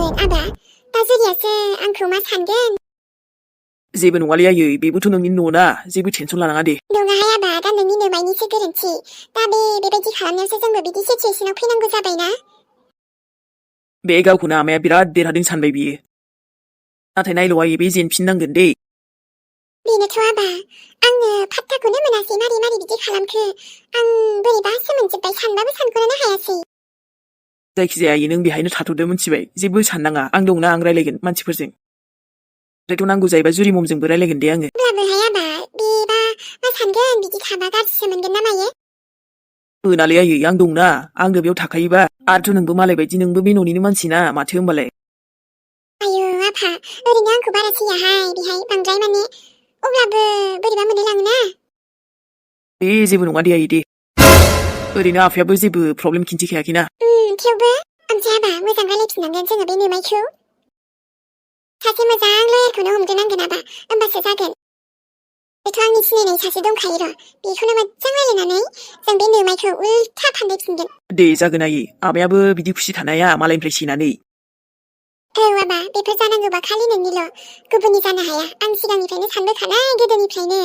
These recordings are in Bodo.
जागौमोन आबा दा जुरियासो आंखौ मा सानगोन जेबो नङालै आयै बेबोथ' नोंनि न'ना जेबो टेनसन लानाङा दे नङाहाय आबा दा नोंनि नोमाइनिसो गोरोन्थि दा बेबायदि खालामनायावसो जोंबो बिदि सिचुवेसनाव फैनांगौ जाबायना बे गावखौनो आमाया बिराद देरहादों सानबाय बियो नाथाय नायल' आयै बे जेनफिननांगोन दे बेनोथ' आबा आङो फात्ताखौनो मोनासै मारै मारै बिदि खालामखो आं बोरैबासो मोनजोब्बाय सानबाबो सानख'नोनो हायासै जायखिजाया आयै नों बेहायनो थाथ'दो मिथिबाय जेबो साननाङा आं दंना आं रायलायगोन मानसिफोरजों ओमफ्रायथ' नांगौ जायोबा जुरि ममजोंबो रायलायगोन दे आङो अब्लाबोहाय आबा बेबा मा सानगोन बिदि थाबा गाज्रिसो मोनगोन ना मायो मोनालै आयै आं दंना आंनो बेयाव थाखायोबा आरोथ' नोंबो मालाय बायदि नोंबो बे न'निनो मानसि ना माथो होमबालाय आयौ आफा ओरैनो आंखौ बारा सैयाहाय बेहाय बांद्राय माने अब्लाबो बोरैबा मोनलायलाङोना दे जेबो नङा दे आयै दे ओरैनो आफायाबो जेबो प्रब्लेम खिन्थिखायाखैना थेवबो ओमफ्राय आबा मोजां रायलायफिननांगोन जोङो बे नोमाइखौ सासे मोजां लयारखौनो हमग्रोनांगोन आबा होमबासो जागोन बेथ' आंनि सिनायनाय सासे दंखायो र' बेखौनो मोजां रायलायनानै जों बे नोमाइखौ उल्था फानदायफिनगोन दे जागोन आयै आमायाबो बिदि खुसि थानाया मालायनिफ्राय सेनानै औ आबा बेफोर जानांगौबा खालि नोंनिल' गुबुननि जानो हाया आं सिगांनिफ्रायनो सानबोखानाय गोदोनिफ्रायनो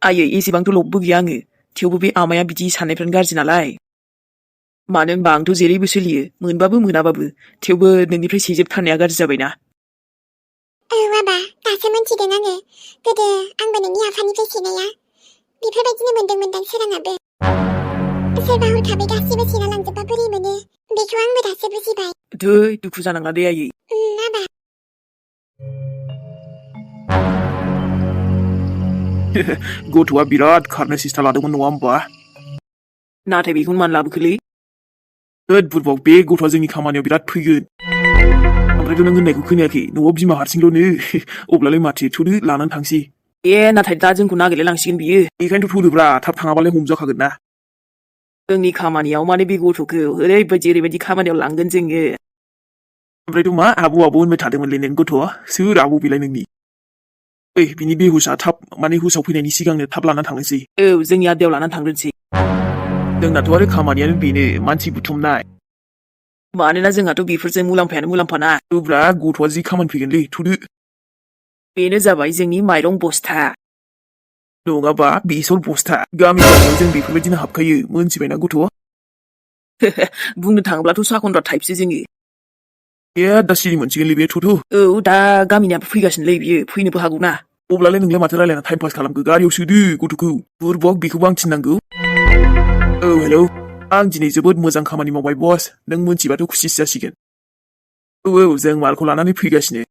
आयै एसेबांथ' लबबो गैया आङो थेवबो बे आमाया बिदि साननायफ्रानो गाज्रि नालाय मानो होनबा आंथ' जेरैबो सोलियो मोनबाबो मोनाबाबो थेवबो नोंनिफ्राय सेजोबथारनाया गाज्रि जाबायना औ आबा दासो मोनथिदों आङो गोदो आंबो नोंनि आफानिफ्राय सेनाया बेफोरबायदिनो मोनदोंमोनदां सोराङाबो सोरबा हरखाबै गासिबो सेना लांजोबबा बोरै मोनो बेखौ आंबो दासो बुजिबाय धै दुखु जानाङा दे आयै आबा गथ'आ बिराद खारनो सेस्था लादोंमोन नङा होमबा नाथाय बेखौनो मानो लाबोखोलै होद बुरबाव बे गथ'आ जोंनि खामानियाव बिराद फैगोन ओमफ्रायथ' नों होननायखौ खोनायाखै न'आव बिमा हारसिंल'नो अब्लालाय माथो थुदो लानानै थांसै नाथाय दा जोंखौ नागिरलाय लांसिगोन बियो बेखायनोथ' थुदोब्रा थाब थाङाबालाय हमजाखागोन ना जोंनि खामानियाव माने बे गथ'खौ ओरैबायदि खामानियाव लांगोन जोङो ओमफ्रायथ' मा आबौ होनबाय थादोंमोनलै नों गथ' सोर आबौ बेलाय नोंनि बिनि बेहुसा थाब माने हुसाव फैनायनि सिगांनो थाब लानानै थांनोसै औ जोंनि आदायाव लानानै थांग्रोनोसै जोंनाथ' आरो खामानियानो बेनो मानसि बुथुमनाय मानोना जोंहाथ' बेफोरजों मुलाम्फायानो मुलाम्फा ना ब्रा गथ'आ जि खामानि फैगोनलै थुदो बेनो जाबाय जोंनि माइरं बस्था नङाबा बेसर बस्था गामियाव जों बेफोरबायदिनो हाबखायो मोनथिबायना गथ' बुंनो थाङोब्लाथ' साखनद्रा टाइपसो जोङो दा सिरि मोनसिगोनलै बे थुथु औ दा गामिनियाबो फैगासिनोलै बियो फैनोबो हागौना अब्लालाय नोंलाय माथो रायलायना टाइम पास खालामखो गारियाव सोदो गथ'खौ बुरबक बेखौबो आं थिननांगौ औ हेलौ आं दिनै जोबोद मोजां खामानि मावबाय बस नों मोनथिबाथ' खुसिसो जासिगोन औ जों मालखौ लानानै फैगासिनो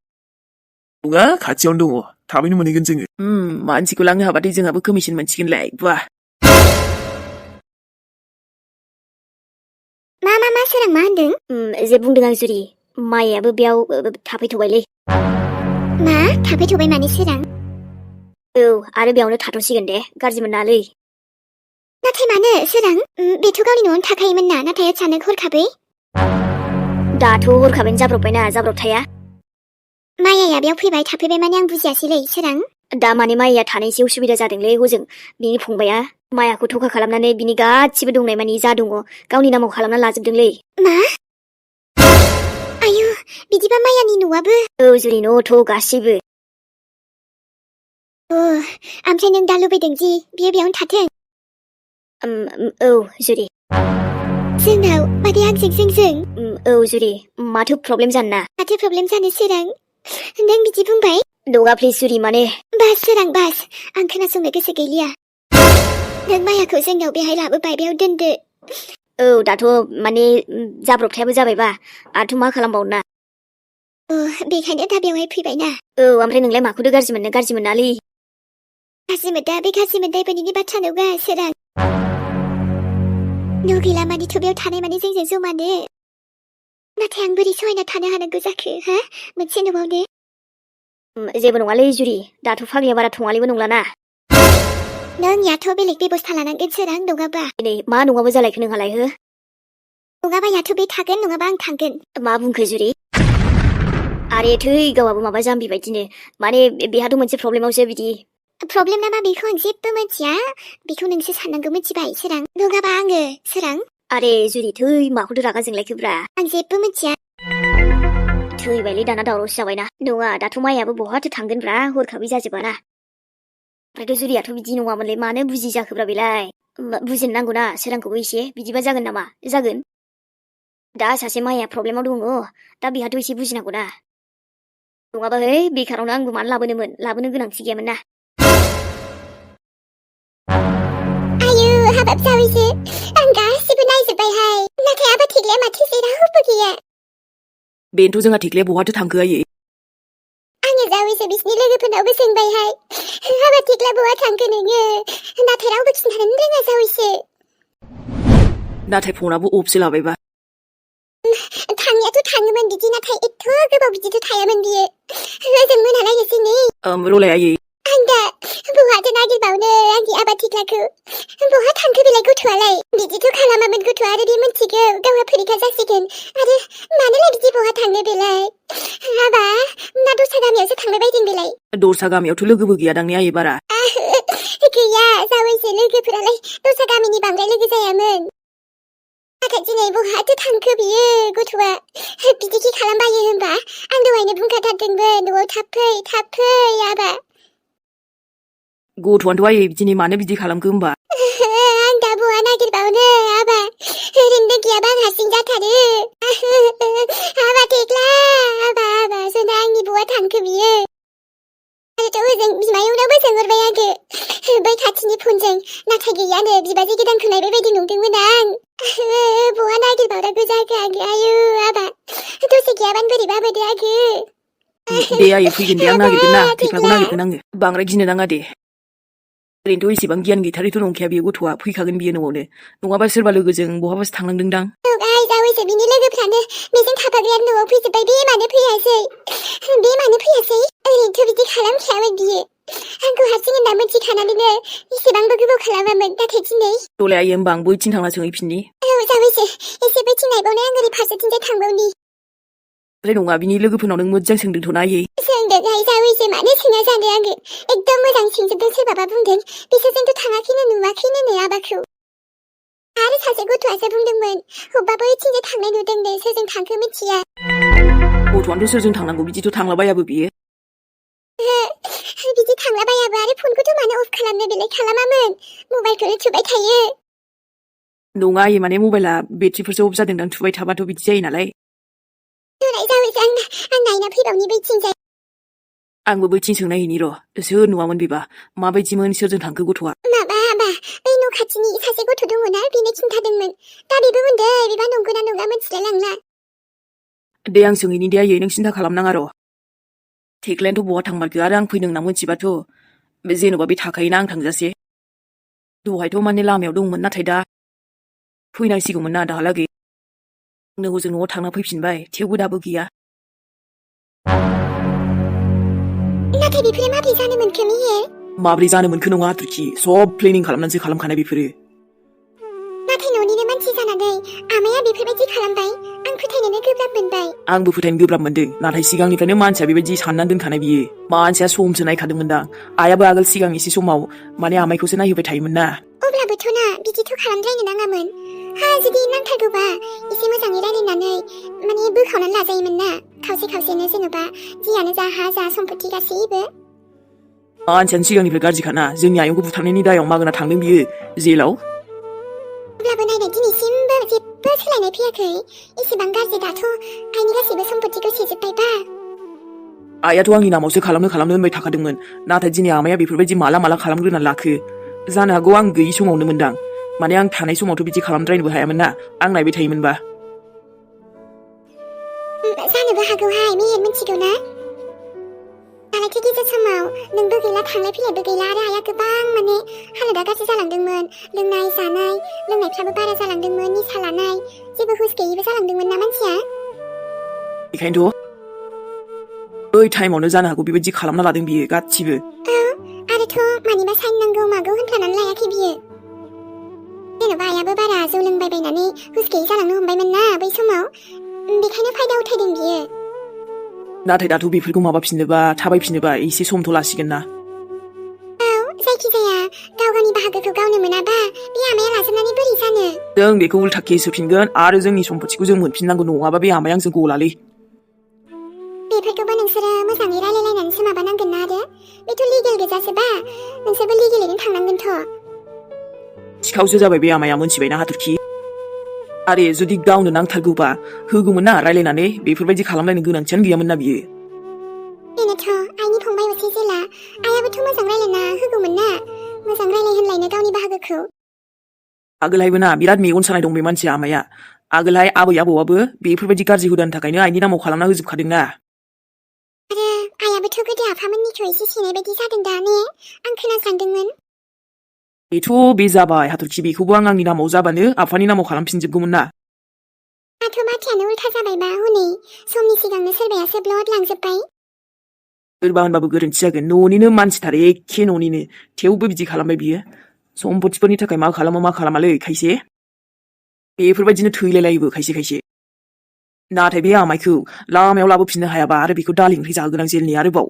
नङा खाथियावनो दङ थाबैनो मोनहैगोन जोङो मानसिखौ लांनो हाबाथाय जोंहाबो कमिसन मोनसिगोनलाय बा मा सोरां मा होनदों जे बुंदों आं जुरि माइयाबो बेयाव थाफैथ'बायलै मा थाफैथ'बाय माने सोरां औ आरो बेयावनो थाथ'सिगोन दे गाज्रि मोनालै नाथाय मानो सोरां बेथ' गावनि न'आवनो थाखायोमोन ना नाथाय अचानक हरखाबै दाथ' हरखाबैनो जाब्रबबायना जाब्रबथाया माइयाया बेयाव फैबाय थाफैबाय माने आं बुजियासैलै सोरां दा माने माइया थानाय एसे उसुबिदा जादोंलै हजों बिनि फंबाया मायाखौ थखा खालामनानै बिनि गासिबो दंनाय मानि जा दङ गावनि नामाव खालामना लाजोबदोंलै मा आयु बिदिबा मायानि न'आबो औ जुरि न'थ' गासैबो ओमफ्राय नों दा लुबैदों जि बियो बेयावनो थाथों औ जुरि जोंनाव माने आंजों जोंजों औ जुरि माथो प्रब्लेम जानो ना माथो प्रब्लेम जानो सोरां नों बिदि बुंबाय नङा प्लिज जुरि माने बास सोरां बास आं खोनासंनो गोसो गैलिया नों मायाखौ जोंनाव बेहाय लाबोबाय बेयाव दोनदो औ दाथ' माने जाब्रबथायाबो जाबायबा आरोथ' मा खालामबावनो ना बेखायनो दा बेवहाय फैबायना औ ओमफ्राय नोंलाय माखौथो गाज्रि मोनालै गाज्रि मोनदा बे गाज्रि मोननाय नोंनि बाथ्रा नङा सोरां न' गैला मानिथ' बेयाव थानाय माने जोंजों जमानो नाथाय आं बोरै सहायना थानो हानांगौ जाखो हा मोनसे न'आवनो जेबो नङालै जुरि दाथ' फाग्लिया बारा थङालिबो नंलाना नों याथ' बेलेग बेबस्था लानांगोन सोरां नङाबा नै मा नङाबो जालायखो नोंहालाय हो नङाबा याथ' बे थागोन नङाबा आं थांगोन मा बुंखो जुरि आरे थै गावाबो माबा जाम्बि बायदिनो माने बेहाथ' मोनसे प्रब्लेमावसो बिदि प्रब्लेम नामा बेखौ आं जेबो मिथिया बेखौ नोंसो साननांगौ मिथिबाय सोरां नङाबा आङो सोरां आरे जुरि थै माखौथो रागा जोंलायखोब्रा आं जेबो मिथिया थैबायलै दाना दावरावसो जाबायना नङा दाथ' माइयाबो बहाथो थांगोनब्रा हरखाबै जाजोबाना ओमफ्रायथ' जुलियाथ' बिदि नङामोनलै मानो बुजि जाखोब्रा बेलाय बुजिनो नांगौना सोरांखौबो एसे बिदिबा जागोन नामा जागोन दा सासे माइया प्रब्लेमाव दङ दा बेहाथ' एसे बुजिनांगौना नङाबा है बेखारावनो आंबो मानो लाबोनो गोनांथि गैयामोन ना आयु हाबाब जावैसो आं गासिबो नायजोब्बायहाय नाथाय आबा थिग्लाया माथो जेरावबो गैया बेनोथ' जोंहा थेख्लाया बहाथो थांखो आयै आङो जावैसो बिसिनि लोगोफोरनावबो सोंबायहाय हाबा थिग्ला बहा थांखो नोङो नाथाय रावबो खिन्थानो रोङा जावैसो नाथाय फनाबो अफसो लाबायबा थांनायाथ' थाङोमोन बिदि नाथाय एथ' गोबाव बिदिथ' थायामोन बियो ओजों मोनालायनोसै नै रलाय आयै आं दा बहाथो नागिरबावनो आंनि आबा थिग्लाखौ बहा थांखो बेलाय गथ'आलाय बिदिथ' खालामामोन गथ'आ आरो बे मिथिगौ गावहा फरिखा जासिगोन आरो मानोलाय बिदि बहा थांनो बेलाय हाबा ना दस्रा गामियावसो थांबाय बायदों बेलाय दस्रा गामियावथ' लोगोबो गैया दांने आयै बारा गैया जावैसो लोगोफोरालाय दस्रा गामिनि बांद्राय लोगो जायामोन नाथाय दिनै बहाथो थांखो बियो गथ'आ बिदिखि खालामबायो होनबा आं दहायनो बुंखाथारदोंमोन न'आव थाब फै आबा गथ'आनोथ' आयै दिनै मानो बिदि खालामखो होमबा आं दा बहा नागिरबावनो आबा ओरैनो गैयाबा आं हारसिं जाथारो आबा थेख्ला आबा सोना आंनि बहा थांखो बियो आरोथ' ओजों बिमायंनावबो सोंहरबाय आङो बै खाथिनि फनजों नाथाय गैयानो बिबाजै गोदानखौ नायबाय बायदि नंदोंमोन आं बहा नागिरबावनांगौ जाखो आङो आयु आबा दसे गैयाबानो बोरैबा मोनो आङो दे आयै फैगोन दे आं नागिरगोन ना थेख्लाखौ नागिरगोन आङो बांद्राय गिनो नाङा दे ओरैनोथ' एसेबां गियान गैथारैथ' नंखाया बेयो गथ'आ फैखागोन बियो न'आवनो नङाबा सोरबा लोगोजों बहाबासो थांनांदोंदां गाय जावैसो बिनि लोगोफ्रानो बेजों थाफाग्रायानो न'आव फैजोब्बाय बे मानो फैयासै ओरैनोथ' बिदि खालामखायामोन बियो आंखौ हारसिं होनना मिथिखानानैनो एसेबांबो गोबाव खालामामोन नाथाय दिनै दलाय आयै होमबा आं बैथिं थांना सोंहैफिननि जावैसो एसे बैथिं नायबावनाय आं ओरै फारसेथिंजाय थांबावनि ओमफ्राय नङा बिनि लोगोफोरनाव नों मोजां सोंदोंथ'ना आयै सोंदोंहाय जावैसो मानो सोङा जानो आङो एकदम मोजां सोंजोबदों सोरबाबा बुंदों बिसोरजोंथ' थाङाखैनो नुवाखैनो आबाखौ आरो सासे गथ'आसो बुंदोंमोन अब्बा बैथिंजाय थांनाय नुदोंनो सोरजों थांखो मिथिया गथ'आनोथ' सोरजों थांनांगौ बिदिथ' थांलाबायाबो बियो बिदि थांलाबायाबो आरो फनखौथ' मानो अफ खालामनो बेलाय खालामामोन मबाइलखौनो थुबाय थायो नङा आयै माने मबाइला बेट्रिफोरसो अफ जादोंदां थुबाय थाबाथ' बिदि जायो नालाय दलाय जावैसो आं नायना फैबावनि बैथिंजाय आंबो बैथिं सोंनायहैनि र' सोर नुवामोन बेबा माबायदिमोन सोरजों थांखो गथ'आ माबा बै न' खाथिनि सासे गथ' दङना बेनो खिन्थादोंमोन दा बेबो उन्दै बेबा नंगौना नङा मिथिलाय लांला दे आं सोंहैनि दे आयै नों सिन्था खालामनाङा र' थेख्लायानोथ' बहा थांमारखो आरो आं फैदों होनना मिथिबाथ' जेन'बा बे थाखायोना आं थांजासे दहायथ' माने लामायाव दंमोन नाथाय दा फैनांसिगौमोन ना दाहालागै नों हजों न'आव थांना फैफिनबाय थेवबो दाबो गैया नाथाय बेफोरो माबोरै जानो मोनखो मिहे माबोरै जानो मोनखो नङा आथुरखि सब प्लेनिं खालामनानैसो खालामखानाय बेफोरो नाथाय न'निनो मानसि जानानै आमाया बेफोरबायदि खालामबाय आं फोथायनोनो गोब्राब मोनबाय आंबो फोथायनो गोब्राब मोनदों नाथाय सिगांनिफ्रायनो मानसिया बेबायदि साननानै दोनखानाय बियो मानसिया समसो नायखादोंमोनदां आइयाबो आगोल सिगां एसे समाव माने आमाइखौसो नायहोबाय थायोमोन ना अब्लाबोथ' ना बिदिथ' खालामद्रायनो नाङामोन जुदि नांथारगौबा एसे मोजाङै रायलायनानै माने बोखावनानै लाजायोमोन ना खावसेनो जेन'बा जियानो जा हा जा सम्पति गासैबो मानसियानो सिगांनिफ्राय गाज्रिखाना जोंनि आयंखौ बुथारनायनि दायाव मागोना थांदों बियो जेलाव अब्लाबो नायनाय दिनैसिमबो जेबो सोलायनाय फैयाखै एसेबां गाज्रि दाथ' आइनि गासैबो सम्पतिखौ सेजोब्बायबा आइयाथ' आंनि नामावसो खालामनो होनबाय थाखादोंमोन नाथाय दिनै आमाया बेफोरबायदि माला खालामग्रोना लाखो जानो हागौ आं गैयि समावनो मोनदां माने आं थानाय समावथ' बिदि खालामद्रायनोबो हायामोन ना आं नायबाय थायोमोनबा जानोबो हागौहाय मेहेर मिथिगौ ना दालायथ' गेजेर समाव नोंबो गैला थांलाय फैलायबो गैला आरो आइया गोबां माने हालोदा गाज्रि जालांदोंमोन लोंनाय जानाय लोंनायफ्राबो बारा जालांदोंमोन निसा लानाय जेबो हुस गैयिबो जालांदोंमोन ना मानसिया बेखायनोथ' बै टाइमावनो जानो हागौ बेबायदि खालामना लादों बियो गासिबो आरोथ' मानिबा साइन नांगौ मागौ होनफ्लानानै लायाखै बियो जेन'बा आइयाबो बारा जौ लोंबाय बायनानै हुस गैयि जालांनो हमबायमोन ना बै समाव बेखायनो फायदा उथायदों बियो नाथाय दाथ' बेफोरखौ माबाफिननोबा थाबायफिननोबा एसे समथ' लासिगोन ना जायखिजाया गावनि बाहागोखौ गावनो मोनाबा बे आमाया लाजोबनानै बोरै जानो जों बेखौ उल्था केस होफिनगोन आरो जोंनि सम्पतिखौ जों मोनफिननांगौ नङाबा बे आमाया आंजों गलालै बेफोरखौबो नोंसोरो मोजाङै रायलायलायनानैसो माबानांगोन ना आरो बेथ' लिगेल गोजासोबा नोंसोरबो लिगेलैनो थांनांगोनथ'। सिखावसो जाबाय बे आमाया मोनथिबायना हाथरखि आरे जुदि गावनो नांथारगौबा होगौमोन ना रायलायनानै बेफोरबायदि खालामलायनो गोनांथियानो गैयामोन ना बियो। बेनोथ' आइनि फंबाय असे जेला आइयाबोथ' मोजां रायलायना होगौमोन ना मोजां रायलाय होनलायनो गावनि बाहागोखौ। आगोलहायबो ना बिराद मेगन सानाय दं बे मानसिया आमाया। आगोलहाय आबै आबौआबो बेफोरबायदि गाज्रि हुदानि थाखायनो आइनि नामाव खालामना होजोबखादोंना। आरो आइयाबोथ' गोदो आफामोननिखौ एसे सेनाय बायदि जादों दा ने आं खोनासांदोंमोन। बेथ' बे जाबाय हाथरखि बेखौबो आं आंनि नामाव जाबानो आफानि नामाव खालामफिनजोबगौमोन ना। दाथ' बाथ्रायानो उल्था जाबायबा हनै समनि सिगांनो सोरबायासो ब्लड लांजोब्बाय। सोरबा होनबाबो गोरोन्थि जागोन न'निनो मानसिथार एखे न'निनो थेवबो बिदि खालामबाय बियो। सम्पथिफोरनि थाखाय मा खालामो मा खालामालै खायसे बेफोरबायदिनो थैलायलायोबो खायसे खायसे। नाथाय बे आमायखौ लामायाव लाबोफिननो हायाबा आरो बेखौ दालि ओंख्रि जाहोगोन आं जेलनि आरोबाव।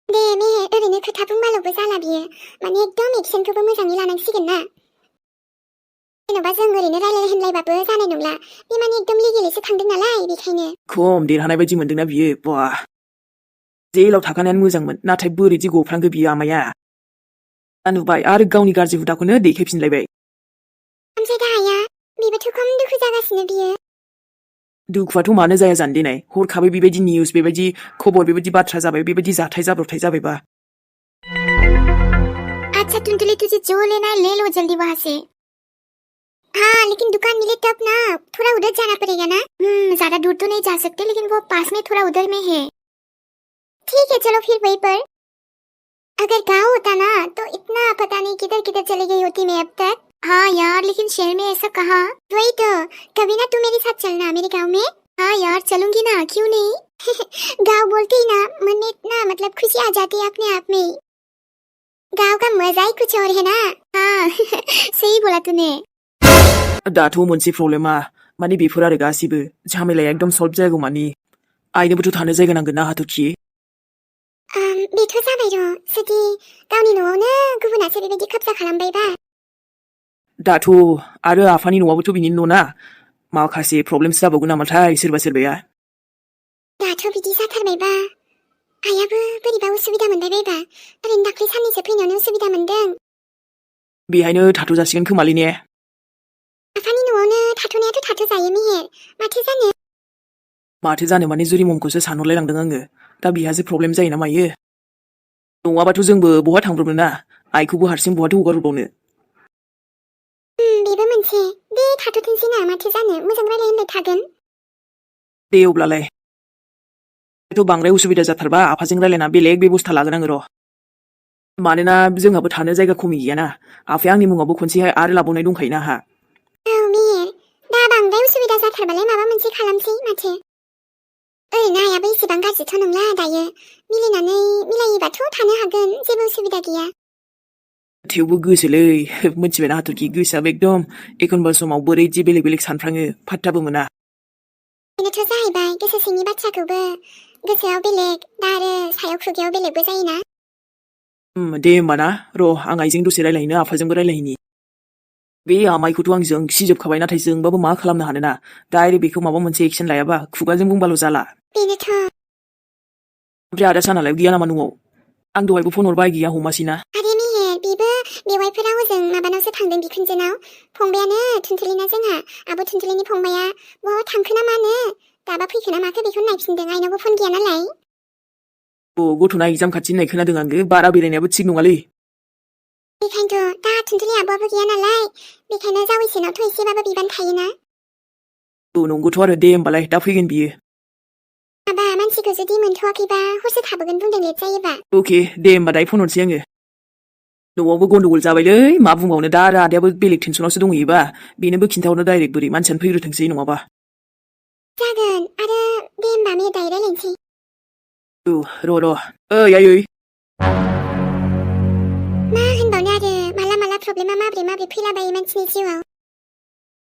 दे मेहेर ओरैनो खोथा बुंबाल'बो जाला बियो माने एकदम एक्सनखौबो मोजाङै लानांसिगोन ना। जेन'बा जों ओरैनो रायलाय होनलायबाबो जानाय नंला बे माने एकदम लिगेलैसो थांदों नालाय बेखायनो। खम देरहानाय बायदि मोनदोंना बियो बा जेलाव थाखानायानो मोजांमोन नाथाय बोरैदि गफ्लांखो बियो आमाया। दा नुबाय आरो गावनि गाज्रि हुदाखौनो देखायफिनलायबाय। ओमफ्राय दा आइया बेबोथ' खम दुखु जागासिनो बियो। दुखुआथ' मानो जाया जानो देनाय हरखाबै बेबायदि निउस बेबायदि खबर बेबायदि बाथ्रा जाबाय बेबायदि जाथाय जाब्रबथाय जाबायबा। अच्छा टुनटुली तुझे जो लेना है ले लो जल्दी वहाँ से। हाँ लेकिन दुकान मिले तब ना थोड़ा उधर जाना पड़ेगा ना। ज्यादा दूर तो नहीं जा सकते लेकिन वो पास में थोड़ा उधर में है। ठीक है चलो फिर वहीं पर। अगर गाँव होता ना तो इतना पता नहीं किधर किधर चली गई होती मैं अब तक। हाँ यार लेकिन शहर में ऐसा कहाँ। वही तो कभी ना तू मेरे साथ चलना मेरे गाँव में। हाँ यार चलूंगी ना क्यों नहीं। गाँव बोलते ही ना मन में इतना मतलब खुशी आ जाती है अपने आप में ही। गाँव का मजा ही कुछ और है ना। हाँ सही बोला तूने। दाथ' मोनसे प्रब्लेमा माने बेफोर आरो गासिबो झामेलाया एकदम सल्भ जायागौ मानि आइनोबोथ' थानो जायगा नांगोन ना हाथरखि। बेथ' जाबाय र' जुदि गावनि न'आवनो गुबुनासो बेबायदि कब्जा खालामबायबा। दाथ' आरो आफानि न'आबोथ' बिनिनो न' ना माखासे प्रब्लेमस जाबावगोन नामाथाय सोरबा सोरबाया। दाथ' बिदि जाथारबायबा आइयाबो बोरैबा उसुबिदा मोनबाय बायबा ओरैनो दाख्लै साननैसो फैनायावनो उसुबिदा मोनदों। बेहायनो थाथ' जासिगोन खोमालै ने। आफानि न'आवनो थाथ'नायाथ' थाथ' जायो मेहेर माथो जानो माने जुरि ममखौसो सानहरलाय लांदों आङो दा बिहासो प्रब्लेम जायो ना मायो। नङाबाथ' जोंबो बहा थांब्रबनो ना आइखौबो हारसिं बहाथो हगारहरबावनो। बेबो मोनसे दे थाथ'थोंसै ना माथो जानो मोजां रायलाय होनलाय थागोन। दे अब्लालाय थ' बांद्राय उसुबिदा जाथारबा आफाजों रायलायना बेलेग बेबस्था लागोन आङो र'। मानोना जोंहाबो थानो जायगा खमि गैयाना आफाया आंनि मुङावबो खनसेहाय आरो लाबावनाय दंखायोना आहा। औ मेहेर दा बांद्राय उसुबिदा जाथारबालाय माबा मोनसे खालामसै माथो। ओरैनो आइयाबो इसेबां गाज्रिथ' नंला दायो मिलायनानै मिलायोबाथ' थानो हागोन जेबो उसुबिदा गैया। थेवबो गोसोलै मोनथिबायना हाथरखि गोसोआबो एकदम एखनबा समाव बोरै जे बेलेग बेलेग सानफ्राङो फात्ताबो मोना। बेनोथ' जाहैबाय गोसो सिंनि बाथ्राखौबो गोसोआव बेलेग दा आरो सायाव खुगायाव बेलेगबो जायोना। दे होमबा ना र' आं आइजों दसे रायलायहैनो आफाजोंबो रायलायहैनि। बे आमाइखौथ' आं जोंसिजोबखाबाय नाथाय जोंबाबो मा खालामनो हानोना डाइरेक्ट बेखौ माबा मोनसे एक्सन लायाबा खुगाजों बुंबाल' जाला। बेनोथ'। ओमफ्राय आदा सानालाय गैया नामा न'आव? आं दहायबो फन हरबाय गैया हमासैना। आरे मेहेर बेबो बेवाइफोरा हजों माबानावसो थांदों बिखुनजोनाव फंबायानो थुनथुलिना जोंहा आब' थुनथुलिनि फंबाया बहा थांखो ना मानो दाबा फैखो ना माखो बेखौनो नायफिनदों आइनावबो फन गैया नालाय। गथ'ना एगजाम खाथि होननाय खोनादों आङो बारा बेरायनायाबो थिग नङालै। बेखायनोथ' दा थुनथुलि आब'आबो गैया नालाय बेखायनो जावैसोनावथ' एसेबाबो बिबान थायोना। नंगौथ' आरो दे होमबालाय दा फैगोन बियो। माबा मानसिखौ जुदि मोनथ'वाखैबा हरसो थाबोगोन बुंदों लेट जायोबा। अके दे होमबा दायो फन हरसै आङो। न'आवबो गन्डगोल जाबायलै मा बुंबावनो दा आरो आदायाबो बेलेग टेनसनावसो दंहैयोबा बेनोबो खिन्थाहरनो डाइरेक्ट बोरै मानसियानो फैग्रोथोंसै नङाबा। जागोन आरो दे होमबा मे दायो रायलायनोसै। र' ओइ आयै मा होनबावनो आरो माला माला प्रब्लेमा माब्रै फैलाबायो मानसिनि जिउआव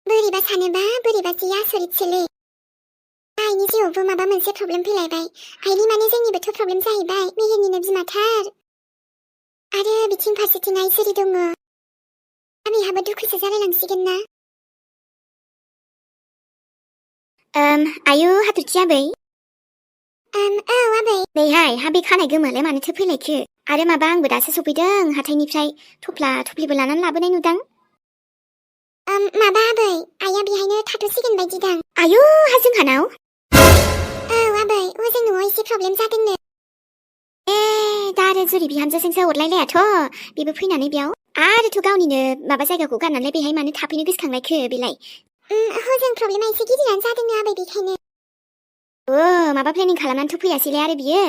बोरैबा सानोबा बोरैबा जि आसरितसोलै। आइनि जिउआवबो माबा मोनसे प्रब्लेम फैलायबाय आइनि माने जोंनिबोथ' प्रब्लेम जाहैबाय मेहेरनिनो बिमाथार आरो बिथिं फारसेथिं आइ सिरि दङ बेहाबो दुखुसो जालायलांसिगोन ना। आयु हाथरखि आबै आबै नैहाय हा बे खानाय गोमालाय मानोथो फैलायखो आरो माबा आंबो दासो सफैदों हाथायनिफ्राय थफ्ला थफ्लिबो लानानै लाबोनाय नुदां माबा आबै आइया बेहायनो थाथ'सिगोन बायदि दां आयौ हा जोंहानाव आबै हजों न'आव एसे प्रब्लेम जादोंनो ए दा आरो जुरि बिहामजोजोंसो अरलायलायाथ' बेबो फैनानै बेयाव आरोथ' गावनिनो माबा जायगाखौ गारनानै बेहाय मानो थाफैनो गोसोखांलायखो बेलाय हजों प्रब्लेमा एसे गिदिरानो जादोंनो आबै बेखायनो माबा प्लेनिं खालामनानैथ' फैयासैलाय आरो बियो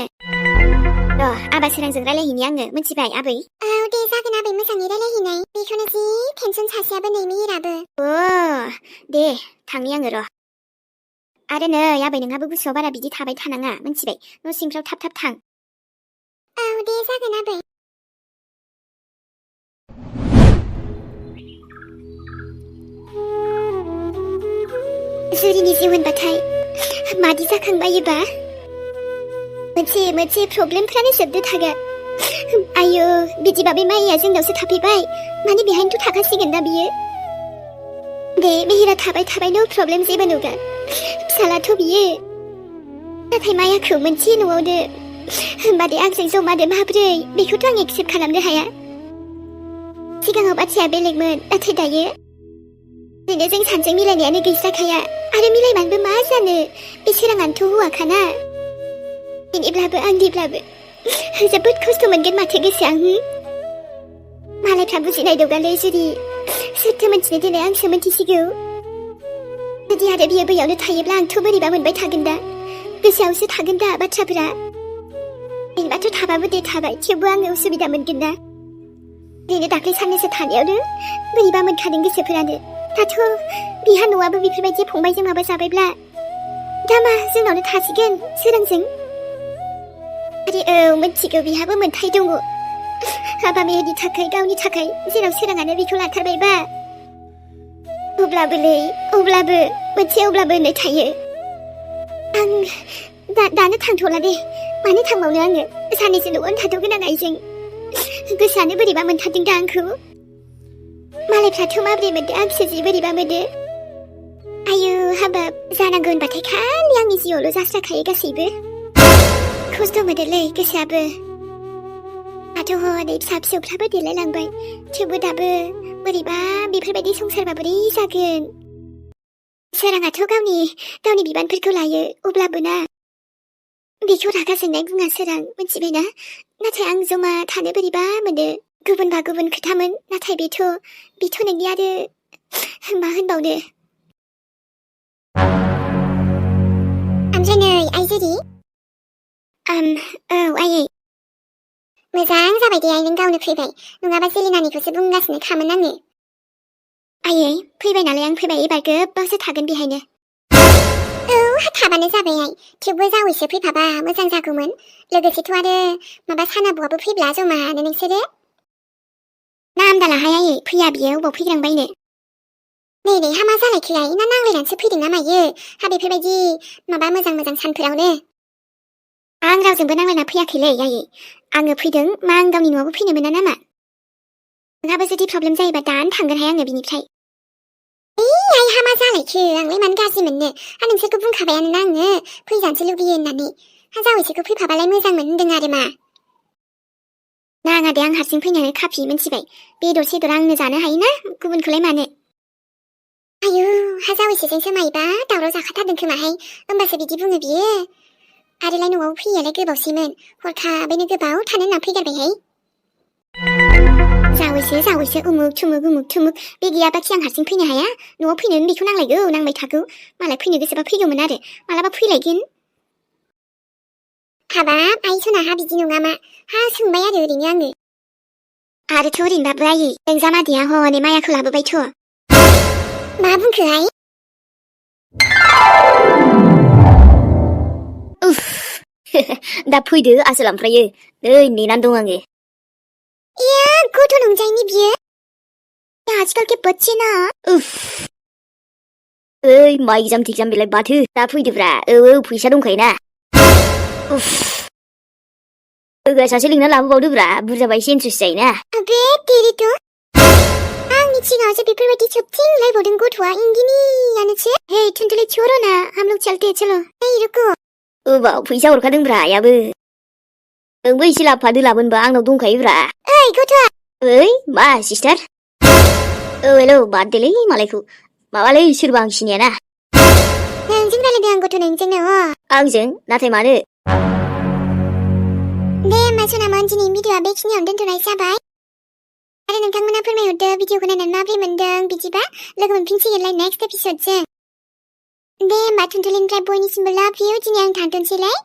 र' आबा सोरांजों रायलायहैनि आङो मिथिबाय आबै दे जागोन आबै मोजाङै रायलायहैनाय बेखौनो जि टेनसन सासेयाबो नै मेहेराबो दे थांनि आङो र' आरो नै आबै नोंहाबो गोसोआव बारा बिदि थाबाय थानाङा मिथिबाय न' सिंफ्राव थाब थाब थां दे जागोन आबै जुरिनि जिउ होनबाथाय मादि जाखांबायोबा मोनसे प्रब्लेमफ्रानो जोबदो थागोन आयौ बिदिबा बे माइया जोंनावसो थाफैबाय माने बेहायनोथ' थाखासिगोन दा बियो दे मेहेरा थाबाय नो प्रब्लेम जेबो नुगोन फिसालाथ' बियो नाथाय मायाखौ मोनसे न'आवनो होमबादे आंजों जमादो माब्रै बेखौथ' आं एक्सेप्ट खालामनो हाया सिगाङाव बाथ्राया बेलेगमोन नाथाय दायो ओरैनो जों सानैजों मिलायनायानो गैस्राखाया आरो मिलायबानोबो मा जानो बे सोराङानोथ' हौवाखाना दिनैब्लाबो आंनिब्लाबो जोबोद खस्थ' मोनगोन माथो गोसोआ मालायफ्रा बुजिनाय दौगालै जुदि सोरथो मोनथिनो दिनै आंसो मोनथिसिगौ जुदि आरो बियो बैयावनो थायोब्ला आंथ' बोरैबा मोनबाय थागोन दा गोसोआवसो थागोन दा बाथ्राफोरा जेनेबाथ' थाबाबो दे थाबाय थेवबो आङो उसुबिदा मोनगोन ना ओरैनो दाख्लै साननैसो थानायावनो बोरैबा मोनखादों गोसोफोरानो दाथ' बिहा न'आबो बेफोरबायदि फंबायजों माबा जाबायब्ला दा मा जोंनावनो थासिगोन सोरांजों आरो मोनथिगौ बिहाबो मोन्थाय दङ हाबा मेहेरनि थाखाय गावनि थाखाय जेराव सोराङानो बेखौ लाथारबायबा अब्लाबो होननाय थायो आं दानो थांथ'ला दे मानो थांबावनो आङो साननैसो न'आवनो थाथ'गोन आं आइजों गोसोआनो बोरैबा मोनथारदों दा आंखौ मालायफ्राथ' माब्रै मोनदों आंसो जि बोरैबा मोनो आयौ हाबाब जानांगौ होनबाथाय खालि आंनि जिउआवल' जास्राखायो गासैबो खस्थ' मोनोलै गोसोआबो दाथ' हनै फिसा फिसौफ्राबो देलायलांबाय थेवबो दाबो बोरैबा बेफोरबायदि संसारबा बोरै जागोन सोराङाथ' गावनि बिबानफोरखौ लायो अब्लाबो ना बेखौ रागा जोंनाय बुङा सोरां मिथिबायना नाथाय आं जमा थानो बोरैबा मोनो गुबुनबा गुबुन खोथामोन नाथाय बेथ' नोंनि आरो मा होनबावनो ओमफ्राय नै आइजोरि औ आयै मोजां जाबाय दे आइ नों गावनो फैबाय नङाबा जेलिनानिखौसो बुंगासिनो खामोन आङो आयै फैबाय नालाय आं फैबाय एबार गोबावसो थागोन बेहायनो थाबानो जाबाय आइ थेवबो जावैसो फैफाबा मोजां जागौमोन लोगोसेथ' आरो माबा सानाबुआबो फैब्ला जमानो नोंसोरो नामदालाहाय आयै फैया बियो अबाव फैग्रांबायनो नै हामा जालायखोलाय ना नांलायनानैसो फैदों ना मायो हा बेफोरबायदि माबा मोजां सानफोरावनो आं रावजोंबो नांलायना फैयाखैलै आयै आङो फैदों मा आं गावनि न'आवबो फैनो मोना नामा नोंहाबो जुदि प्रब्लेम जायोबा दानो थांगोनहाय आङो बिनिफ्राय आइ हामा जालायखो आंलाय मानो गाज्रि मोननो नोंसोरखौ बुंखाबायानो ना आङो फैजानोसो लुगैयो होननानै जावैसोखौ फैफाबालाय मोजांमोन होनदों आरो मा नाङा दे आं हारसिं फैनानै खाफि मिथिबाय बेदर सेदर आंनो जानो हायोना गुबुनखौलाय मानो आयु जावैसोजोंसो माइबा दावराव जाखाथारदों खोमाहाय होमबासो बिदि बुङो बियो आरोलाय न'आव फैयालाय गोबावसैमोन हरखाबैनो गोबाव थानो होनना फैगारबायहाय जावैसो उमुक थुमुक बे गैयाबाखि आं हारसिं फैनो हाया न'आव फैनो बेखौ नांबाय थागौ मालाय फैनो गोसोबा फैगौमोन आरो मालाबा फैलायगोन हाबाब आइ सनाहा बिदि नङा मा सोंबाय आरो ओरैनो आङो आरोथ' ओरैनोबाबो आयै नोंजामादैया हनै मायाखौ लाबोबायथ' मा बुंखो आइ दा फैदो आसोल ओमफ्रायो नै नेनानै दं आङो गथ' नंजायनि बियो आजकल के बच्चे ना ओइ मा एगजाम थिगजाम बेलाय माथो दा फैदोब्रा फैसा दंखायोना होग्रा सासे लिंना लाबोबावदोब्रा बुरजाबा एसे इन्ट्रेस्ट जायोना अबे तेरिथ' आंनि सिगाङावसो बेफोरबायदि सोबथिं लायबावदों गथ'आ इंगिनियानोसो हे तुम छोड़ो ना हम लोग चलते चलो नहीं रुको बाव फैसा हरखादोंब्रा आयाबो नोंबो एसे लाबोफादो लाबोनबा आंनाव दंखायोब्रा ओइ गथ'आ ओइ मा सिस्टार हेलौ बाददेलै मालायखौ माबालै सोरबा आं सिनायाना नोंजों रायलायदों आं गथ' नोंजोंनो आंजों नाथाय मानो दे होमबा सनामोन दिनैनि भिडिअआ बेखिनियावनो दोनथ'नाय जाबाय आरो नोंथांमोना फोरमायहरदो भिडिअखौ नायनानै माबोरै मोनदों बिदिबा लोगो मोनफिनसिगोनलाय नेक्स्ट एपिसोडजों दे होमबा थुनथुलिनिफ्राय बयनिसिमबो लाभ इउ दिनै आं थांथ'नोसैलाय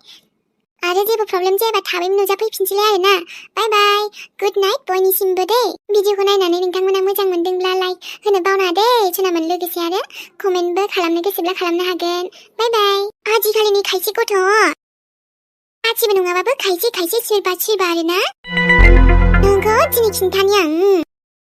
आरो जेबो प्रब्लेम जायाबा थाबैनो नुजाफैफिनसैलाय आरोना बाय बाय गुड नाइट बयनिसिमबो दे भिडिअखौ नायनानै नोंथांमोना मोजां मोनदोंब्ला लाइक होनो बावनाङा दे सनामोन लोगोसे आरो कमेन्टबो खालामनो गोसोब्ला खालामनो हागोन बाय बाय आजिखालिनि खायसे गथ' गासिबो नङाबाबो खायसे सोरबा आरोना नोंखौ दिनै खिन्थानि आं